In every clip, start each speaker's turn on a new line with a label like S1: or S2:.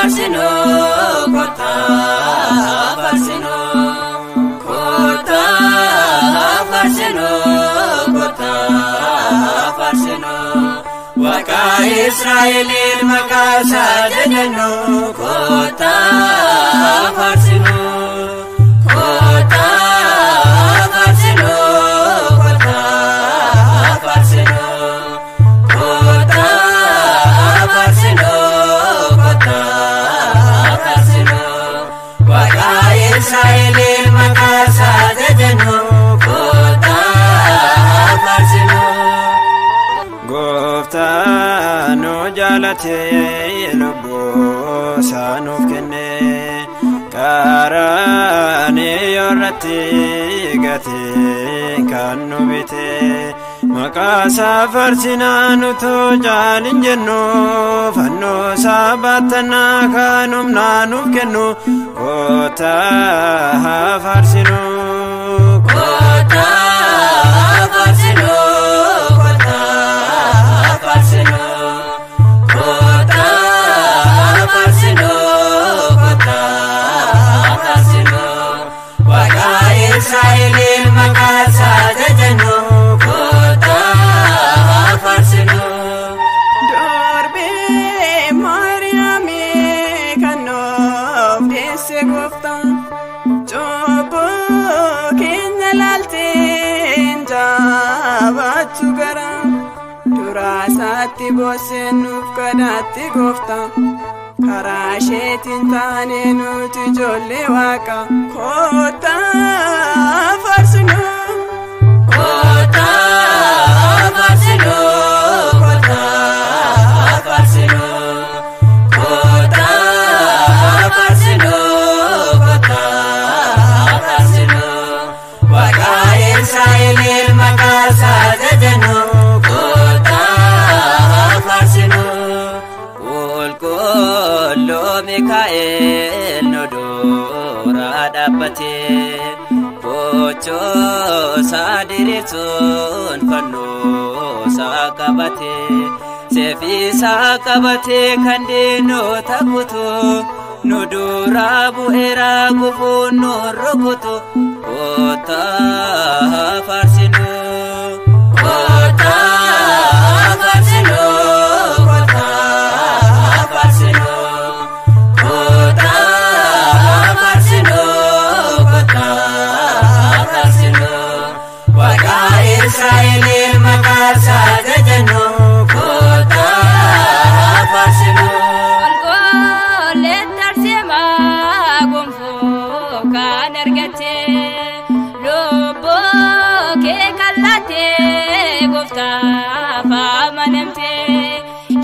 S1: Farsino, kottaa farsino, kottaa farsino, kottaa farsino. Waaqa Israa'eliin maqaa isaa jajannu kottaa farsino, kottaa farsino, kottaa farsino, kottaa farsino, kottaa farsino. Waaqa Israa'eliin maqaa isaa jajannu kottaa farsino.
S2: Gooftaan nu jaalatee lubbuu isaa nuuf kenne, Qaraaniyo irratti gatii kan nu bite. Maqaa isaa faarsinaa nutu caalin jennu, fannoo isaa baattannaa kan humnaa nuuf kennu, kottaa haa faarsinu.
S1: Kottaa farsino, kottaa farsino, kottaa farsino, kottaa farsino. Waaqa Israa'eliin maqaa isaa jajannu kottaa farsino.
S3: Durbee Maariyaamii kan nuuf deesse gooftaan, cubbuu keenya laalteen jabaachuu gara duraa isaatti boossee nuuf kadhatti gooftaan. Karaa isheetiin taane nuti ijoollee waaqa, kottaa farsinu.
S1: Kottaa farsino, kottaa farsino, kottaa farsino, kottaa farsino. Waaqa Israa'eliin maqaa isaa jajannu kottaa farsino.
S4: Qulqulluu Mikaa'el nu dura dhaabbatee, Koochoo isaa diriirsuun fannoo isaa qabatee, seefii isaa qabatee kan diinota kutu, nu dura bu'eera gufuun nu rukutu, kottaa faarsinu.
S1: Kottaa farsino, kottaa farsino, kottaa farsino, kottaa farsino. Waaqa Israa'eliin maqaa isaa jajannu kottaa farsino.
S5: Qulqulleen Tarseemaa gonfoo kan argatte, lubbuu kee kallattee gooftaaf amanamte.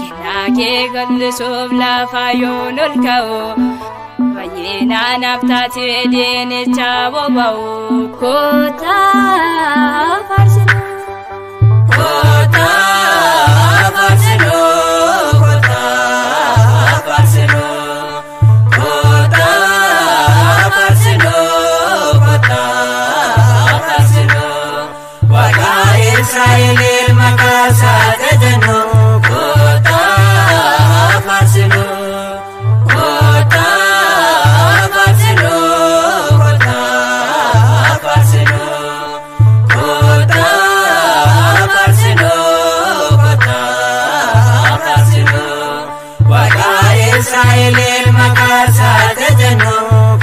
S5: Kennaa kee qal'isuuf lafa yoon ol ka'u, fayyina naaf taatee diinicha boba'u. Kottaa farsinu.
S1: Kottaa farsino, kottaa farsino, kottaa farsino, kottaa farsino. Waaqa Israa'eliin maqaa isaa jajannu kottaa farsino. Kottaa farsino, kottaa farsino, kottaa farsino, kottaa farsino. Waaqa Israa'eliin maqaa isaa jajannu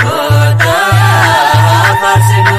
S1: kottaa farsino.